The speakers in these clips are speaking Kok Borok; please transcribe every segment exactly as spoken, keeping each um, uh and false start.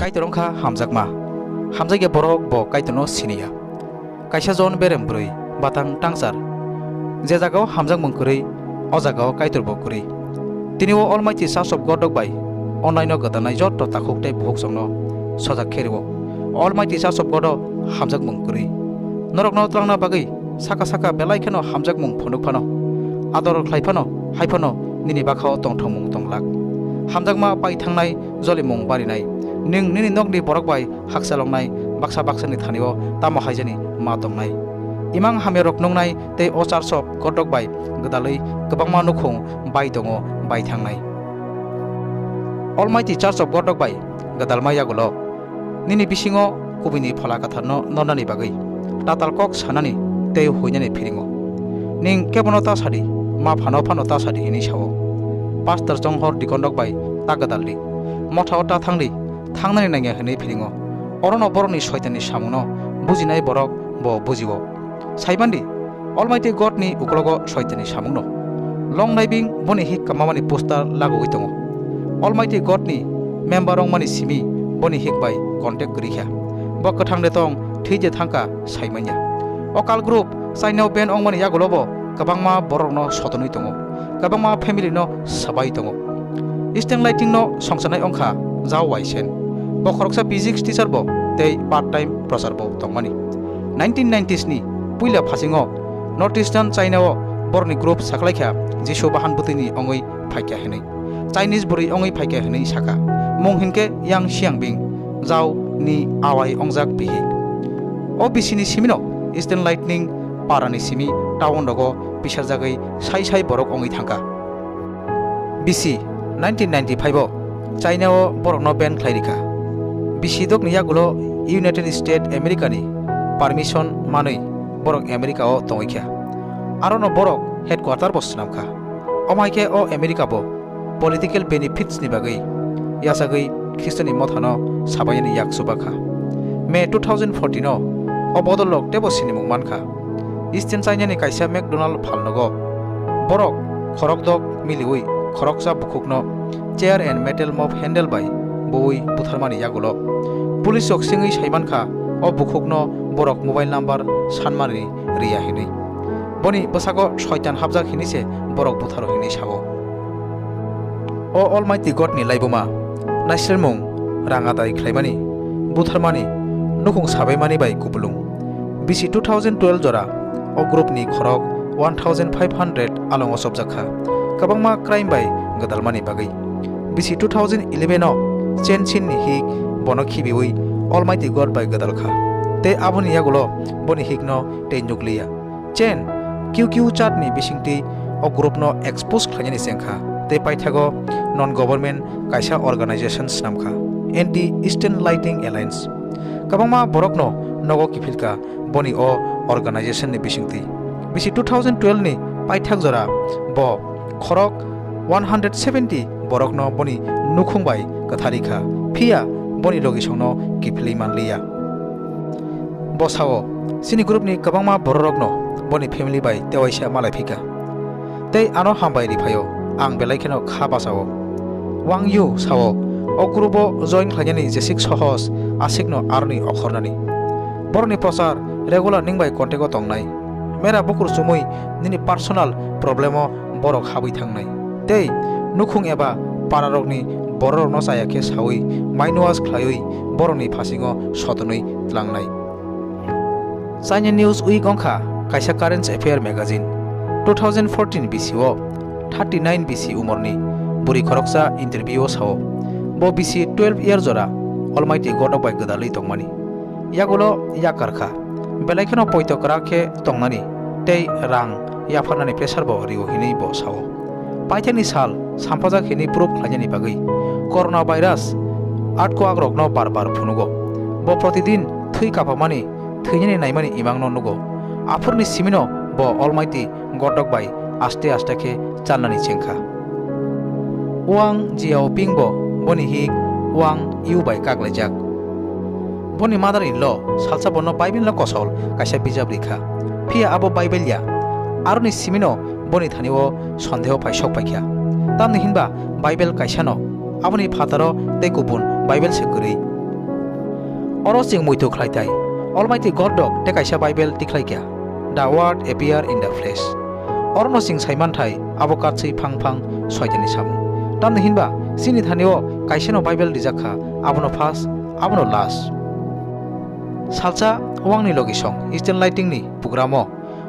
Kaitor wngkha hamjakma. Hamjakya borok bo Kaitorno siniya. Kaisa jon berem bwrwi, batang tangchar. Je jagao hamjakmung kwrwi, o jagao Kaitorbo kwrwi. Tini o Almighty Church of God rok bai onlaino gwdalnai jotto takhuk tei bukhuk chwngno sojak khe rwo. Almighty Church of God o hamjakmung kwrwi. Norokno twlangna bagwi saka saka belai kheno hamjakmung phunuk phano, ador khlai phano, hai phano nini bakhao tongthokmung tonglak. Hamjakma pai thangnai, jolimung barinai. Nwng nini nokni borok bai hakchaloknai, baksa baksani thanio tamo haijani ma tongnai. Imang hamyarok nungnai tei o Church of God rok bai gwdalwi kwbangma nukhung bai tongo bai thangnai. Almighty Church of God rok bai gwdalma yagulo nini bisingo kubini Phola Kwtharno nornani bagwi tatal kok sanani tei huinani phiringo. Ning kebono ta sadi, ma phano phano ta sadi hinwi sao. Pastor chonghor deacon rok bai ta gwdaldi, mothao ta thangdi, thangnani nangya hinwi phiringo. Orono borokni soitanni samungno bujinai borok bo bujio. Saimandi, Almighty God ni ukologo soitanni samungno. Long naibing boni hik kamamani poster lagogwi tongo. Almighty God ni member wngmani simi boni hik bai contact kwrwi kha. Bo kwthang de tong, thwi de thangkha, saimanya. O cult group China o ban wngmani yagulo bo kwbangma borokno sotonwi tongo, kwbangma family no sabai tongo. Eastern Lightning no songcharnai wngkha Zhao Waisen. Bo khoroksa physics teacher bo tei part time professor bo tongmani. Nineteen nineties ni puila phasingo North Eastern China o borokni group saklaikha Jisu bahan bwtwini wngwi phaikha hinwi. Chinese bwrwi wngwi phaikha hinwi saka. Mung hinkhe Yang Xiangbing, Zhao ni awai wngjak bihi. O bisini simino Eastern Lightning parani simi town rogo pisarjagwi sai sai borok wngwi thangkha. Bisi nineteen ninety-five o China o borokno ban khlai rikha. Bisi dokni yagulo United States America ni permission manwi borok America o tongwi kha. Arono borok headquarter bo swnam kha. Omo hai khe o America bo political benefits ni bagwi yachagwi Khristoni mothano sabaiyani yak chuba kha. May two thousand fourteen o o bodol rok tebo sinimung man kha. Eastern China ni kaisa McDonald phalnogo borok khorokdok miliwi khoroksa bukhukno chair and metal mop handle bai buwi butharmani yagulo police rok sengwi saiman kha o bukhukno borok mobile number sanmani riya hinwi. Boni bwsago soitan hapjak hinwi se borok butharo hinwi sao. O Almighty God ni laibuma, naislermung, rang adai khlaimani, butharmani, nukhung sabaimani bai kupulung. Bisi two thousand twelve jora o group ni khorok one thousand five hundred alongo chopjak kha, kwbangma crime bai gwdalmani bagwi. Bisi two thousand eleven o Chen Chin ni hik bono khibiwi Almighty God bai gwdal kha, tei aboni yagulo boni hikno tei nukliya. Chen Q Q chat ni bisingtwi o group no expose khlainani chengkha tei paithago non government kaisa organization swnamkha, Anti Eastern Lightning Alliance. Kwbangma borokno nogo kiphilka boni o organization ni bisingtwi. Bisi two thousand twelve ni paithak jora bo khorok one hundred seventy borokno boni nukhung bai kwthari kha, phiya boni logisongno kiphilwi manliya. Bo sao, chini group ni kwbangma bororokno boni family bai tewaisa malai phika. Tei ano hambai ri phaio, ang belai kheno kha bachao. Wang Yu sao, o group o join khlainani jesik sohos, asikno aroni okhornani. Borokni prochar regular ning bai contact o tongnai. Mera bukur chumui nini personal problem o borok habwi thangnai. Tei nukhung eba pararokni bororokno chaya khe saui, mind wash khlaiwi borokni phasingo sotonwi tlangnai. China News Week wngkha kaisa current affair magazine. Two thousand fourteen B C o thirty nine B C umorni bwrwi khoroksa interview o sao, bo B C twelve year jora Almighty God rok bai gwdalwi tongmani. Yagulo yakar kha. Belai kheno poito kwrak khe tongnani tei rang yapharnani pressure bo rio hinwi bo sao. Paithakni sal sampajak hinwi proof khlainani bagwi corona virus atkoakrokno bar bar phunugo. Bo protidin thwi kapamani, thwinani naimani imangno nugo. Aphurni simino bo Almighty Godrok bai aste aste khe chalnani chengkha. Wang Jiaoping bo boni hik Wang Yu bai kaklaijak. Boni mother-in-law salsa bono Bible-no kosol kaisa bijap rikha. Phiya abo Bible ya. Aroni simino boni thani-o sondeho phai sok paikha. Tamni hinba Bible kaisano, aboni phataro tei kubun Bible se kwrwi. Oro chwng muitu khlai thai, Almighty God rok tei kaisa Bible tikhlai kha, The Word Appear in the Flesh. Orono chwng sai man thai, abo katswi phang phang Soitanni samung. Tamni hinba chini thani-o kaisano Bible rijak kha, abono first, abono last. Salsa wngni logisong Eastern Lighting ni programo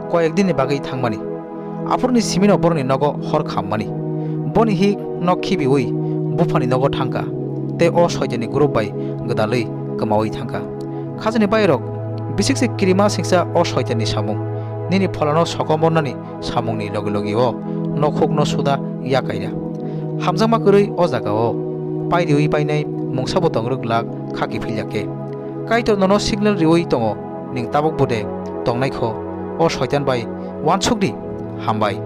koyek din ni bagwi thangmani. Aphuruni simino borokni nogo hor khammani. Boni hik nok khibiwi buphani nogo thangkha, tei o Soitanni group bai gwdalwi kwmawi thangkha. Khajani bairok, bisik se kirima singsa o Soitanni samung. Nini pholano sokomornani samungni logi logi o nokhukno suda ya kaira. Hamjakma kwrwi o jagao pairiwi painai mungsabo tongrwk glak khaki philya khe. Kaitor nono signal riwi tongo, ning tabuk bude tongnai kho, o Soitan bai uansuk di. Hambai.